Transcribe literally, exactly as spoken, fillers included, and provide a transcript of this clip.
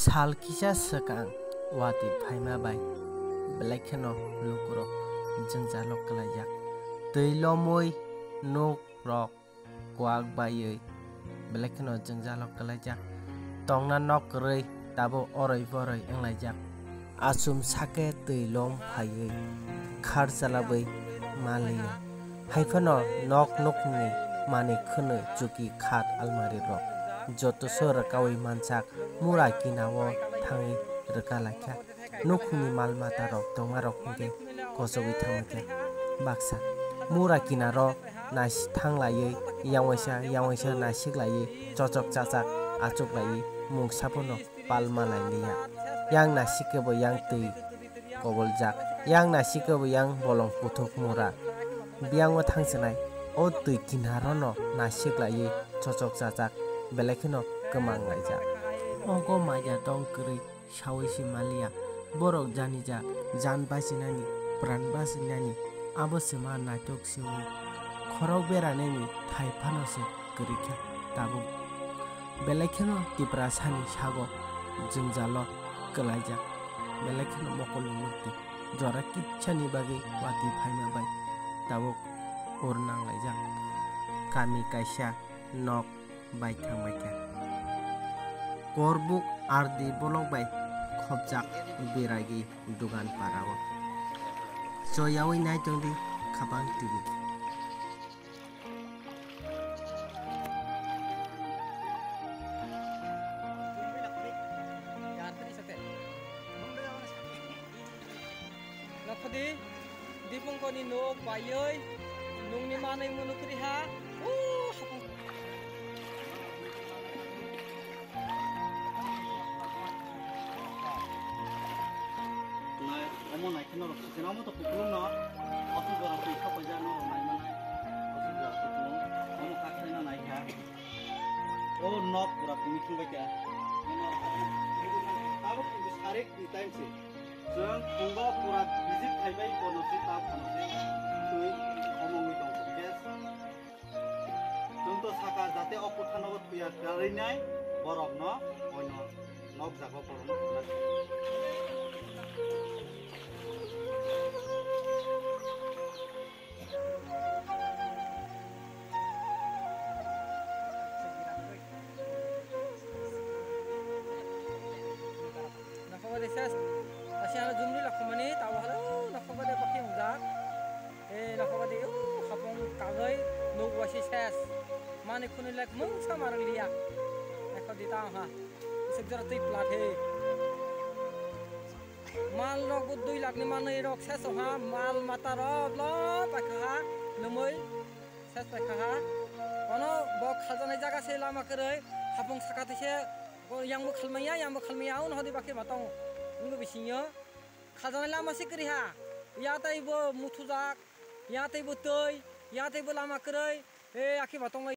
Sal kisa swkang watwi phaima bai belai kheno lukurok jwngjalo kwlaijak. Twi lomwi nuk rok kuak baiwi belai kheno jwngjalo kwlaijak. Tongna nok kwrwi tabuk oroi boroi wnglaijak. Achum sake twi lom phaiwi khar chalabwi maliya. Haiphano nok nokni manwi khwnwi chuki khat almari rok jotoso rwkaui manjak mura kinao thangwi rwka laikha. Nukhungni mal mata rok tongma rok hinkhe kochogwi thangma khe baksa mura kinaro nasi thanglaiwi yang waisa yang waisa nasiklaiwi chochok chachak achuklaiwi mungsa phano palma lai liya. Yang nasikhe bo yang twi koboljak, yang nasikhe bo yang bolong kuthuk mura. Biyango thangsinai o twi kinarono nasiklaiwi chochok chachak belai kheno kwmang laijak. Ogo maya tong kwrwi saui se maliya. Borok janija jan bachinani, pran bachinani, abo se ma naitok se o. Khorok beranani thai phano se kwrwi kha tabuk. Belai kheno Tiprasani sago jwngjalo kwlaijak. Belai kheno mokolni mukti jora kitsani bagwi watwi phaima bai tabuk ur nanglaijak. Kami kaisa nok bai thangbai kha. Korbuk R D block bai khopjak Biragi dugan para o. Choyaui nai tongdi khapang tv. Nokho di, Dipongkoni nok baiwi nungni manwi munukriha. O hapung. Nai, omo nai khe norok sikhe, omo to kupulung no. Asuk jora twi kha paijak norok nai manai. Asuk jora kupulung. Omo kakhwlai no nai kha. O nok pura tumi thangbai kha. Tabuk kintu sarik ni time se. Chwng thangba pura visit khaibai bono se ta phano se. Twi omongwi tong khe. Chwng to saka jate o kwthanogo thuya kwrwinai borokno oino nokjago borokno thumnai. Nokhogo de ses, asi ano jumri lokhomani, tabo halo nokhogo de bakhi wngjak. E nokhogo de, o, hapung kagwi nuk waisi ses. Mani khunui lek mungsa marang liya. Ekho di tang ha. Isuk jora twi plat he. Mal rok bo dui lakh ni manwi rok ses ha, mal mata rok lo paikha ha, lumui ses paikha ha. Ono bo khaljanai jaga se lama kwrwi, hapung saka twi se, bo yang bo khalmaya, yang bo khalmaya, ono hodi bakhe ma tongo. Wngwi bisingo khaljanai lama se kwrwi ha. Ya tei bo muthujak, ya tei bo twi, ya tei bo lama kwrwi, e akhe ma tonglai.